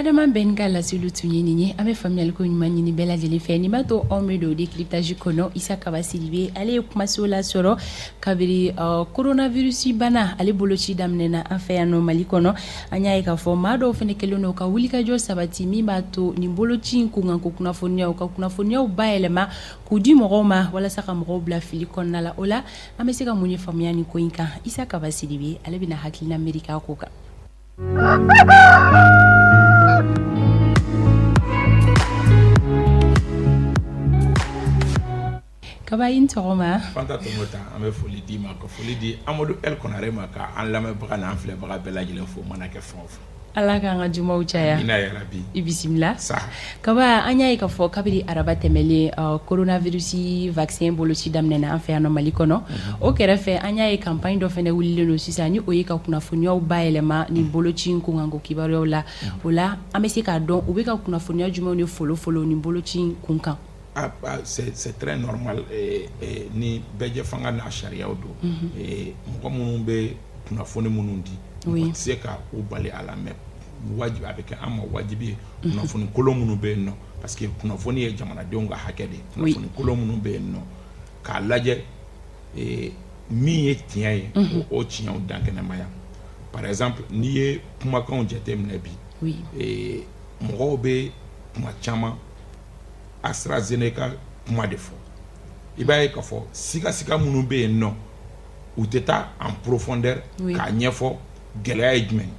Adama Bɛn ka laseliw tun ye nin ye. An bɛ faamuyaliko ɲuman ɲini bɛɛ lajɛlen fɛ. Nin b'a to anw bɛ don décryptage kɔnɔ. Isa Kaba Sidibe, ale ye kumaso lasɔrɔ kabiri coronavirus bana ale boloci daminɛna an fɛ yan nɔ Mali kɔnɔ. An y'a ye k'a fɔ maa dɔw fana kɛlen don ka wulikajɔ sabati min b'a to nin boloci in kunkanko kunnafoniyaw ka kunnafoniyaw bayɛlɛma k'u di mɔgɔw ma walasa ka mɔgɔw bila fili kɔnɔna la. O la, an bɛ se ka mun de faamuya nin ko in kan? Isa Kaba Sidibe, ale bɛna hakilina miiri k'a ko kan. Kaba, i ni sɔgɔma. Fanta Tɔmɔta, an bɛ foli d'i ma, ka foli di Amadu El Konare ma, ka an lamɛnbaga n'an filɛbaga bɛɛ lajɛlen fo, mana kɛ fɛn o fɛn. Ala k'an ka jumaw caya. Amina yarabi. I bisimila. Kaba, an y'a ye k'a fɔ kabiri araba tɛmɛlen, coronavirus vaccin boloci daminɛna an fɛ yan nɔ Mali kɔnɔ. O kɛrɛfɛ, an y'a ye campagne dɔ fana wulilen don sisan, ni o ye ka kunnafoniyaw bayɛlɛma nin boloci in kunkanko kibaruyaw la. O la, an bɛ se k'a dɔn u bɛ ka kunnafoniya jumɛnw de folofolo nin boloci in kun kan? Ah, c'est très normal. Ni bɛɛjɛfanga n'a sariyaw don, mɔgɔ minnu bɛ kunnafoni minnu di, mɔgɔ tɛ se ka u bali a la, mais wajibi, a bɛ kɛ an ma wajibi ye, kunnafoni kolon minnu bɛ yen nɔ, parce que kunnafoni ye jamanadenw ka hakɛ de ye, kunnafoni kolon minnu bɛ yen nɔ, k'a lajɛ min ye tiɲɛ ye, o tiɲɛw dankɛnɛmaya. Par exemple, n'i ye kumakanw jateminɛ bi, mɔgɔw bɛ kuma caman AstraZeneca kuma de fɔ. I b'a ye k'a fɔ sigasiga minnu bɛ yen nɔ, u tɛ taa en profondeur k'a ɲɛfɔ gɛlɛya ye jumɛn ye.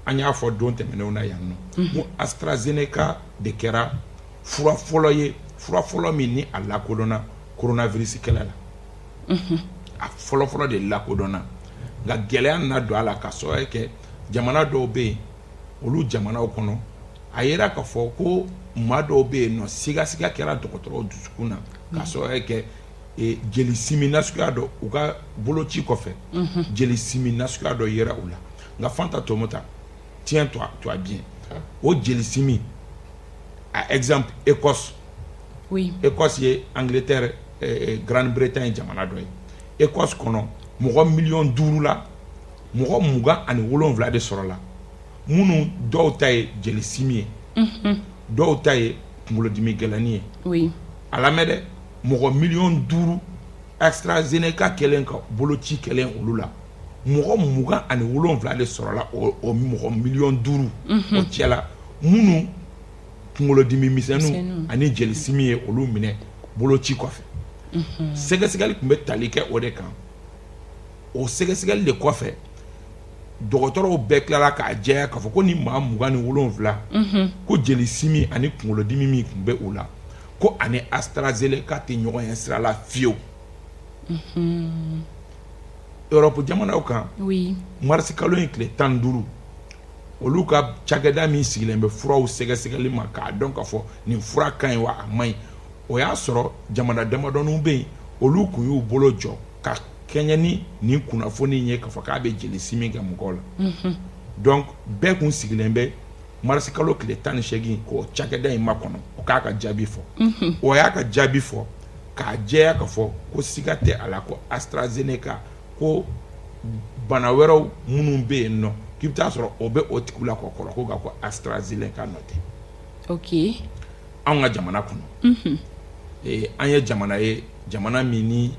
An y'a fɔ don tɛmɛnenw na yan nɔ ko AstraZeneca de kɛra fura fɔlɔ ye, fura fɔlɔ min ni a lakodɔnna coronavirus kɛlɛ la. A fɔlɔfɔlɔ de lakodɔnna, nka gɛlɛya nana don a la ka sababu kɛ jamana dɔw bɛ yen, olu jamanaw kɔnɔ, a yera k'a fɔ ko maa dɔw bɛ yen nɔ, sigasiga kɛra dɔgɔtɔrɔw dusukun na ka sababu kɛ jeli simi nasuguya dɔ u ka boloci kɔfɛ, jeli simi nasuguya dɔ yera u la. Nka Fanta Tomota, tiens-toi toi bien, o jeli simi, a exemple, Écosse. Écosse ye Angleterre, Grande-Bretagne jamana dɔ ye. Écosse kɔnɔ, mɔgɔ miliyɔn 5 la, mɔgɔ 27 de sɔrɔla minnu dɔw ta ye jeli simi ye, dɔw ta ye kunkolodimi gɛlɛnni ye. A lamɛn dɛ, mɔgɔ miliyɔn 5, AstraZeneca kɛlen ka boloci kɛlen olu la, mɔgɔ 27 de sɔrɔla o mɔgɔ miliyɔn 5 o cɛla minnu kunkolodimi misɛnninw ani jeli simi ye olu minɛ boloci kɔfɛ. Sɛgɛsɛgɛli tun bɛ tali kɛ o de kan. O sɛgɛsɛgɛli de kɔfɛ, dɔgɔtɔrɔw bɛɛ tilala k'a jɛya k'a fɔ ko ni maa 27, ko jeli simi ani kunkolodimi min tun bɛ u la, ko ani AstraZeneca tɛ ɲɔgɔn ye sira la fiyewu. Europe jamanaw kan, marisi kalo in tile 15, olu ka cakɛda min sigilen bɛ furaw sɛgɛsɛgɛli ma k'a dɔn k'a fɔ nin fura ka ɲi wa a man ɲi, o y'a sɔrɔ jamana damadɔninw bɛ yen, olu tun y'u bolo jɔ ka kɛɲɛ ni nin kunnafoni ye k'a fɔ k'a bɛ jeli simi kɛ mɔgɔw la. Donc bɛɛ kun sigilen bɛ marisi kalo tile 18 k'o cakɛda in makɔnɔ, o k'a ka jaabi fɔ. O y'a ka jaabi fɔ k'a jɛya k'a fɔ ko siga tɛ a la ko AstraZeneca, ko bana wɛrɛw minnu bɛ yen nɔ k'i bɛ taa sɔrɔ o bɛ o tigiw la ka kɔrɔ, ko nka ko AstraZeneca nɔ tɛ. Anw ka jamana kɔnɔ, an ye jamana ye, jamana min ni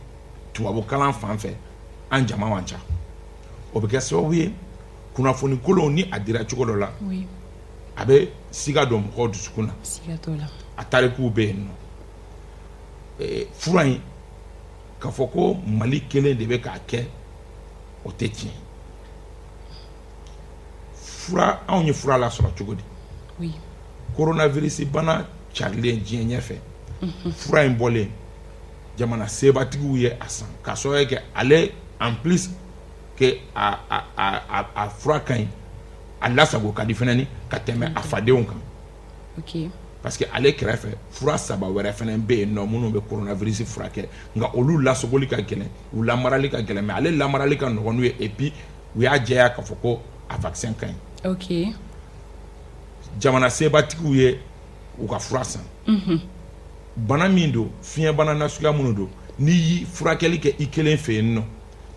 tubabukalan fan fɛ an jama man ca. O bɛ kɛ sababu ye, kunnafoni kolon ni a dira cogo dɔ la, a bɛ siga don mɔgɔw dusukun na. A tarikuw bɛ yen nɔ. Fura in, k'a fɔ ko Mali kelen de bɛ k'a kɛ, o tɛ tiɲɛ. Fura, anw ye fura lasɔrɔ cogo di? Coronavirus bana carilen diɲɛ ɲɛfɛ, fura in bɔlen, jamana sebatigiw ye a san ka sababu kɛ ale, en plus que a fura ka ɲi, a lasago ka di fana ni ka tɛmɛ a fadenw kan, parce que ale kɛrɛfɛ, fura saba wɛrɛ fana bɛ yen nɔ minnu bɛ coronavirus furakɛ, nka olu lasagoli ka gɛlɛn, u lamarali ka gɛlɛn, mais ale lamarali ka nɔgɔn n'u ye. Et puis u y'a jɛya k'a fɔ ko a vaccin ka ɲi. Jamana sebatigiw ye u ka fura san. Bana min don, fiɲɛbana nasuguya minnu don, n'i y'i furakɛli kɛ i kelen fɛ yen nɔ,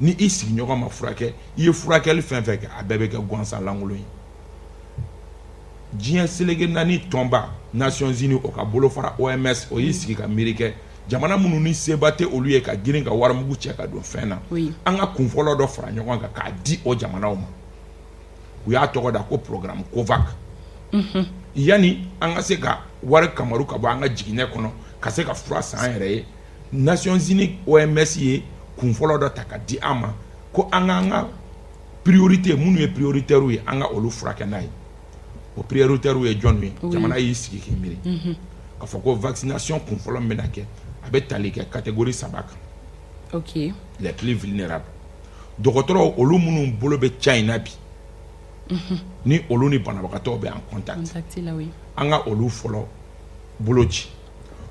ni i sigiɲɔgɔn ma furakɛ, i ye furakɛli fɛn fɛn kɛ, a bɛɛ bɛ kɛ gansan lankolon ye. Diɲɛ seleke naani tɔnba Nations Unies, o ka bolofara OMS, o y'i sigi ka miiri kɛ jamana minnu ni seba tɛ olu ye ka girin ka warimugu cɛ ka don fɛn na, an ka kunfɔlɔ dɔ fara ɲɔgɔn kan k'a di o jamanaw ma. U y'a tɔgɔ da ko programme COVAX. Yanni an ka se ka wari kamaru ka bɔ an ka jiginɛ kɔnɔ ka se ka fura san an yɛrɛ ye, Nations Unies OMS ye kunfɔlɔ dɔ ta ka di an ma ko an k'an ka priorité, minnu ye prioritaires ye, an ka olu furakɛ n'a ye. O prioritaires ye jɔn ye? Jamana y'i sigi k'i miiri k'a fɔ ko vaccination kunfɔlɔ min bɛna kɛ, a bɛ tali kɛ catégorie saba kan. Les plus vulnérables, dɔgɔtɔrɔw, olu minnu bolo bɛ ca in na bi, ni olu ni banabagatɔw bɛ en contact, an ka olu fɔlɔ bolo ci.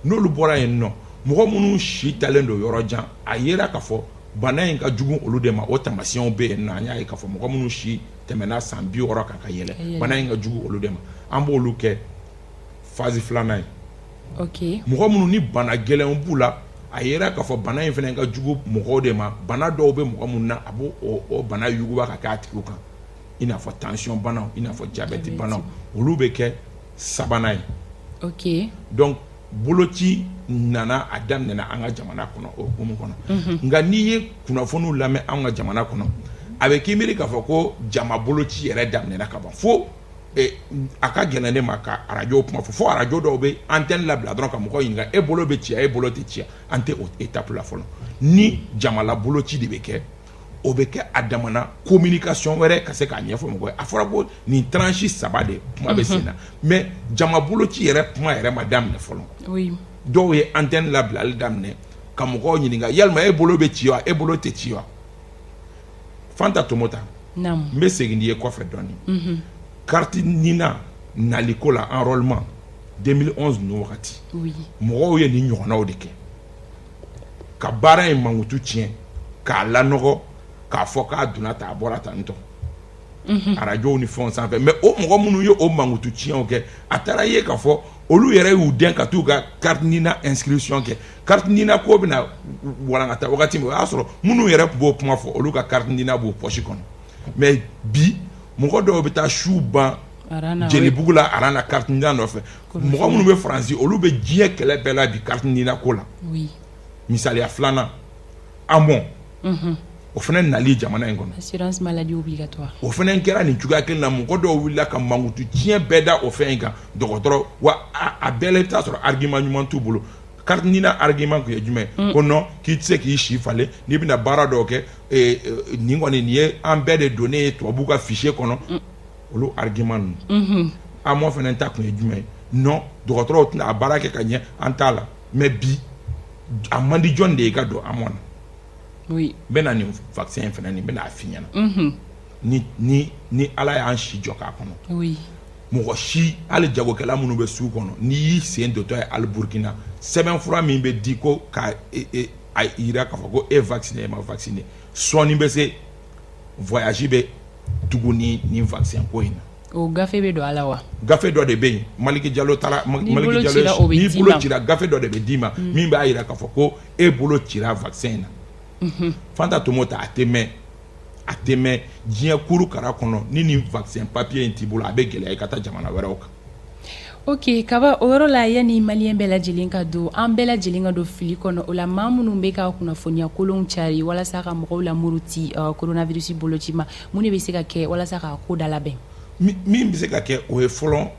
N'olu bɔra yen nɔ, mɔgɔ minnu si talen don yɔrɔ jan, a yera k'a fɔ bana in ka jugu olu de ma, o taamasiyɛnw bɛ yen nɔ. An y'a ye k'a fɔ mɔgɔ minnu si tɛmɛna san 60 kan ka yɛlɛ, bana in ka jugu olu de ma, an b'olu kɛ phase filanan ye. Mɔgɔ minnu ni bana gɛlɛnw b'u la, a yera k'a fɔ bana in fana ka jugu mɔgɔw de ma, bana dɔw bɛ mɔgɔ minnu na, a b'o o bana yuguba ka kɛ a tigiw kan, i n'a fɔ tension banaw, i n'a fɔ diabète banaw, olu bɛ kɛ sabanan ye. Donc boloci nana, a daminɛna an ka jamana kɔnɔ o hukumu kɔnɔ. Nka n'i ye kunnafoniw lamɛn an ka jamana kɔnɔ, a bɛ k'i miiri k'a fɔ ko jama boloci yɛrɛ daminɛna ka ban, fo a ka gɛlɛn ne ma ka arajo kuma fɔ, fo arajo dɔw bɛ antenne labila dɔrɔn ka mɔgɔw ɲininka: e bolo bɛ ci, e bolo tɛ ci? An tɛ o étape la fɔlɔ. Ni jamana boloci de bɛ kɛ, o bɛ kɛ a damana communication wɛrɛ ka se k'a ɲɛfɔ mɔgɔ ye. A fɔra ko nin tranche saba de kuma bɛ sen na, mais jama boloci yɛrɛ kuma yɛrɛ ma daminɛ fɔlɔ. Dɔw ye antenne labilali daminɛ ka mɔgɔw ɲininka: yalima e bolo bɛ ci wa, e bolo tɛ ci wa? Fanta Tomota, n bɛ segin n'i ye kɔfɛ dɔɔnin. Carte NINA naliko la, enrôlement 2011 ninnu wagati, mɔgɔw ye nin ɲɔgɔnnaw de kɛ ka baara in mankutu tiɲɛ, k'a lanɔgɔ, k'a fɔ k'a donna tan, a bɔra tan tɔ, arajow ni fɛnw sanfɛ. Mais o mɔgɔ minnu ye o mankutu tiɲɛw kɛ, a taara ye k'a fɔ olu yɛrɛ y'u dɛn ka t'u ka carte NINA inscription kɛ. Carte NINA ko bɛna walankata wagati min, o y'a sɔrɔ minnu yɛrɛ tun b'o kuma fɔ, olu ka carte NINA b'o poche kɔnɔ. Mais bi, mɔgɔ dɔw bɛ taa su ban Jelibugu la rang na carte NINA nɔfɛ. Mɔgɔ minnu bɛ Faransi, olu bɛ diɲɛ kɛlɛ bɛɛ la bi carte NINA ko la. Misaliya filanan, AMO, o fana nali jamana in kɔnɔ, assurance maladie obligatoire, o fana kɛra nin cogoya kelen na. Mɔgɔ dɔw wulila ka mankutu tiɲɛ bɛɛ da o fɛn in kan, dɔgɔtɔrɔ wa. A bɛɛ la, i bɛ taa sɔrɔ argument ɲuman t'u bolo. Carte NINA argument tun ye jumɛn? Ko non, k'i tɛ se k'i si falen n'i bɛna baara dɔw kɛ. Nin kɔni, nin ye an bɛɛ de donnen ye tubabuw ka fichier kɔnɔ, olu argument ninnu. AMO fana ta tun ye jumɛn ye? Non, dɔgɔtɔrɔw tɛna a baara kɛ ka ɲɛ, an t'a la. Mais bi, a man di jɔn de ye ka don AMO na? N bɛ na nin vaccin in fana, nin bɛna a f'i ɲɛna. Ni Ala y'an si jɔ k'a kɔnɔ, mɔgɔ si, hali jagokɛla minnu bɛ sugu kɔnɔ, n'i y'i sen dontɔ ye hali Burukina, sɛbɛnfura min bɛ di ko ka a yira k'a fɔ ko e vacciné, e ma vacciné, sɔɔni bɛ se, voyage bɛ tugu ni nin vaccin ko in na. O gafe bɛ don a la wa? Gafe dɔ de bɛ yen, Maliki Jalo taara. Maliki Jalo, n'i bolo cira, gafe dɔ de bɛ d'i ma min b'a yira k'a fɔ ko e bolo cira vaccin in na. Fanta Tomota, a tɛ mɛn, a tɛ mɛn diɲɛ kuru kara kɔnɔ, ni nin vaccin papier in t'i bolo, a bɛ gɛlɛya i ka taa jamana wɛrɛw kan. Ok Kaba, o yɔrɔ la, yanni malien bɛɛ lajɛlen ka don, an bɛɛ lajɛlen ka don fili kɔnɔ, o la maa minnu bɛ ka kunnafoniya kolonw cari walasa ka mɔgɔw lamuruti coronavirus boloci ma, mun de bɛ se ka kɛ walasa k'a ko da labɛn? Min bɛ se ka kɛ, o ye fɔlɔ,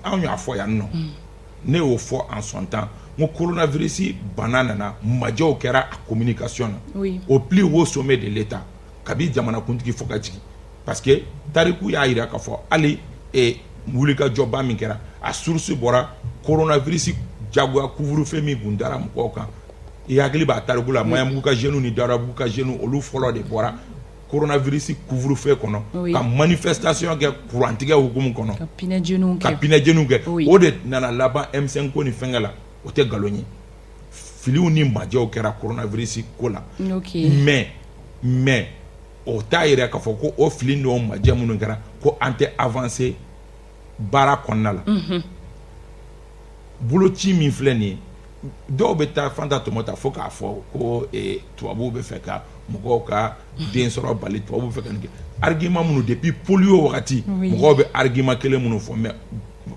anw y'a fɔ yan nɔ, ne y'o fɔ en son temps, n ko coronavirus bana nana, majɛw kɛra a communication na au plus haut sommet de l'État, kabi jamanakuntigi fo ka jigin, parce que tariku y'a jira k'a fɔ hali wulikajɔba min kɛra, a source bɔra coronavirus jagoya couvre-feu min kun dara mɔgɔw kan. I hakili b'a tariku la, Maɲanbugu ka jeunes ni Dawudabugu ka jeunes, olu fɔlɔ de bɔra coronavirus couvre-feu kɔnɔ ka manifestation kɛ kurantigɛ hukumu kɔnɔ, ka pinɛjeniw kɛ. O de nana laban M5 ko ni fɛnkɛ la. O tɛ nkalon ye, filiw ni majɛw kɛra coronavirus ko la. Mais o t'a yira k'a fɔ ko o fili n'o majɛ minnu kɛra, ko an tɛ avancer baara kɔnɔna la. Boloci min filɛ nin ye, dɔw bɛ taa, Fanta Tɔmɔta, fo k'a fɔ ko tubabuw bɛ fɛ ka mɔgɔw ka den sɔrɔ bali, tubabuw bɛ fɛ ka nin kɛ. Argument minnu depuis polio wagati, mɔgɔw bɛ argument kelen minnu fɔ, mais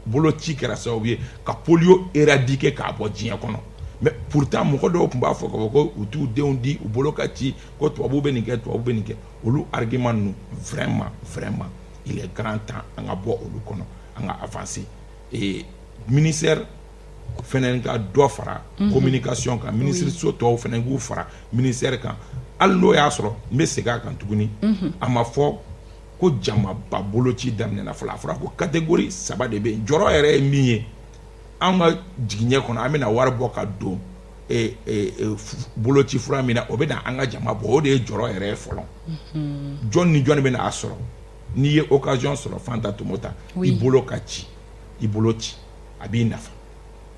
boloci kɛra sababu ye ka polio éradiquer k'a bɔ diɲɛ kɔnɔ. Mais pourtant mɔgɔ dɔw tun b'a fɔ k'a fɔ ko u t'u denw di u bolo ka ci, ko tubabuw bɛ nin kɛ, tubabuw bɛ nin kɛ. Olu argument ninnu, vraiment, vraiment, il est grand temps an ka bɔ olu kɔnɔ, an ka avancer. Et ministère fɛnɛ ka dɔ fara communication kan, ministre so tɔw fɛnɛ k'u fara ministère kan. Hali n'o y'a sɔrɔ, n bɛ segin a kan tuguni, a ma fɔ ko jamaba boloci daminɛna fɔlɔ. A fɔra ko catégorie saba de bɛ yen. Jɔrɔ yɛrɛ ye min ye, an ka jigiɲɛ kɔnɔ, an bɛna wari bɔ ka don boloci fura min na, o bɛ na an ka jama bɔ, o de ye jɔrɔ yɛrɛ ye fɔlɔ. Jɔn ni jɔn bɛna a sɔrɔ? N'i ye occasion sɔrɔ, Fanta Tomota, i bolo ka ci, i bolo ci, a b'i nafa.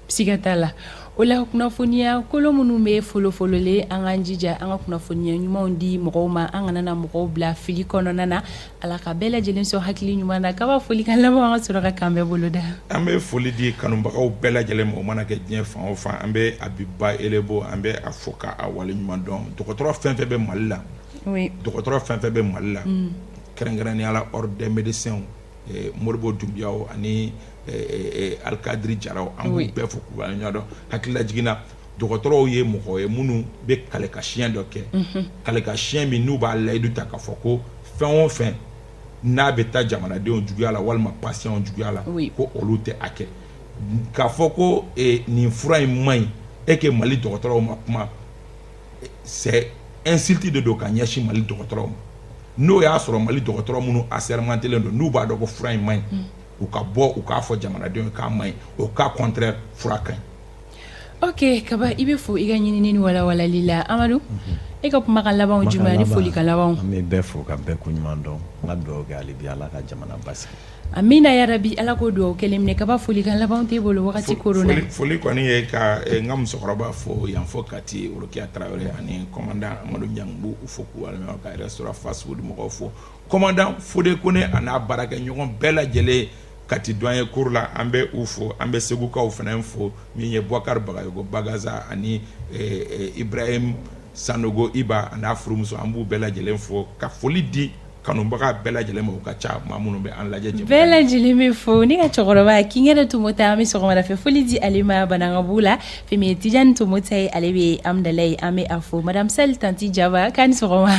Siga t'a la. O la, kunnafoniya kolo minnu bɛ folofololen, an k'an jija an ka kunnafoniya ɲumanw di mɔgɔw ma, an kana na mɔgɔw bila fili kɔnɔna na. Ala ka bɛɛ lajɛlen sɔn hakili ɲuman na. Kaba, foli ka laban, an ka sɔrɔ ka kan bɛɛ boloda. An bɛ foli di kanubagaw bɛɛ lajɛlen ma, o mana kɛ diɲɛ fan o fan. An bɛ Abiba Elebo, an bɛ a fo k'a waleɲuman dɔn. Dɔgɔtɔrɔ fɛn fɛn bɛ Mali la, dɔgɔtɔrɔ fɛn fɛn bɛ Mali la, kɛrɛnkɛrɛnnenya la ordre des médecins, Modibo Dunbiyaw ani Alikadiri Jaraw, an b'u bɛɛ fo k'u waleɲuman dɔn. Hakilila jiginna, dɔgɔtɔrɔw ye mɔgɔ ye minnu bɛ kale ka siyɛn dɔ kɛ, kale ka siyɛn min n'u b'a layidu ta k'a fɔ ko fɛn o fɛn n'a bɛ taa jamanadenw juguya la walima patients juguya la, ko olu tɛ a kɛ. K'a fɔ ko nin fura in man ɲi e que Mali dɔgɔtɔrɔw ma kuma, c'est insulte de don ka ɲɛsin Mali dɔgɔtɔrɔw ma. N'o y'a sɔrɔ Mali dɔgɔtɔrɔ minnu assermentélen don, n'u b'a dɔn ko fura in man ɲi, u ka bɔ u k'a fɔ jamanadenw ye k'a man ɲi. Au cas contraire, fura ka ɲi. Ok Kaba, i bɛ fo i ka ɲinini ni walawalali la. Amadu, e ka kumakan labanw jumɛn ani folikan labanw? An bɛ bɛɛ fo ka bɛɛ koɲuman dɔn. N ka dugawu kɛ hali bi, Ala ka jamana basigi. Amina yarabi, Ala k'o dugawu kelen minɛ. Kaba, folikan labanw t'e bolo wagati koronna? Foli kɔni ye ka n ka musokɔrɔba fo yan fo Kati, Orokiya Tarawele ani commandant Amadu Ɲang, n b'u fo k'u waleɲuman, ka restaurant fast food mɔgɔw fo, commandant Fode Kone a n'a baarakɛɲɔgɔn bɛɛ lajɛlen Kati douanier cour la, an bɛ u fo. An bɛ Segukaw fana fo, min ye Boubacar Bagayogo Bagaza ani Ibrahim Sanogo Iba a n'a furumuso, an b'u bɛɛ lajɛlen fo, ka foli di kanubaga bɛɛ lajɛlen ma, u ka ca, maa minnu bɛ an lajɛ. Bɛɛ lajɛlen bɛ fo. Ne ka cɛkɔrɔba Kinkɛnɛ Tomota, an bɛ sɔgɔmada fɛ foli di ale ma Banankabugu la. Fɛn min ye Tijani Tomota ye, ale bɛ Amudalayi, an bɛ a fo. Madame Sali Tanti Jaba, k'a ni sɔgɔma.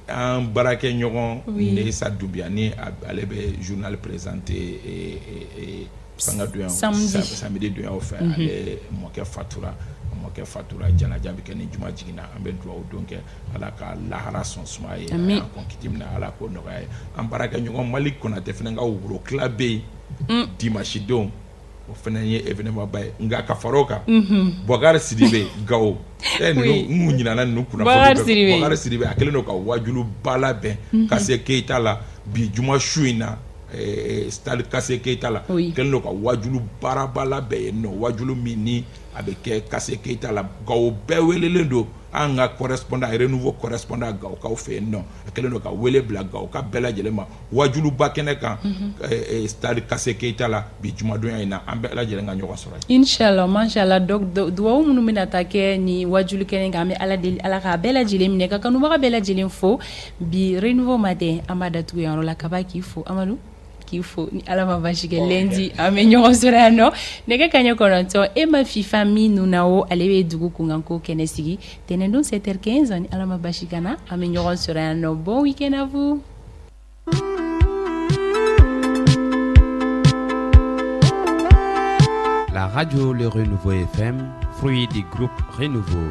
An baarakɛ ɲɔgɔn Neyisa Dunbiya, ni ale bɛ journal présenter fanga donya samedi donyaw fɛ, ale mɔkɛ fatura, mɔkɛ fatura. Janaja bɛ kɛ ni juma jiginna. An bɛ dugawu don kɛ, Ala ka lahara sɔn suma ye, an kɔn kiti minɛ, Ala k'o nɔgɔya ye. An baarakɛ ɲɔgɔn Mali Konatɛ fana ka woro tila bɛ yen dimanche don, o fana ye événement ba ye. Nka ka fara o kan, Bɔkari Sidibe Gawo, ninnu n ɲinɛna ninnu kunnafoni. Bɔkari Sidibe, a kɛlen don ka wajulu ba labɛn Kase Keyita la bi juma su in na, stade Kase Keyita la. Kɛlen don ka wajulu baaraba labɛn yen nɔ, wajulu min ni a bɛ kɛ Kase Keyita la, Gawo bɛɛ welelen don. An ka correspondant, Renouveau correspondant Gawokaw fɛ yen nɔ, a kɛlen don ka wele bila Gawoka bɛɛ lajɛlen ma wajuluba kɛnɛ kan stade Kase Keyita la bi jumadonya in na. An bɛɛ lajɛlen ka ɲɔgɔn sɔrɔ yen. Inchallah, machallah. Donc dugawu minnu bɛna taa kɛ ni wajulu kɛnɛ kan, an bɛ Ala deli, Ala k'a bɛɛ lajɛlen minɛ. Ka kanubaga bɛɛ lajɛlen fo. Bi Renouveau matin, an b'a datugu yan yɔrɔ la. Kaba, k'i fo. Amadu, k'i fo. Ni Ala ma basi kɛ, lundi an bɛ ɲɔgɔn sɔrɔ yan nɔ nɛgɛ kaɲɛ 9. E ma FIFA min nuna o, ale bɛ dugu kunkanko kɛnɛ sigi tɛnɛndon 7h15. Ni Ala ma basi kana, an bɛ ɲɔgɔn sɔrɔ yan nɔ. Bon week-end à vous. La radio Le Renouveau FM, fruit du groupe Renouveau.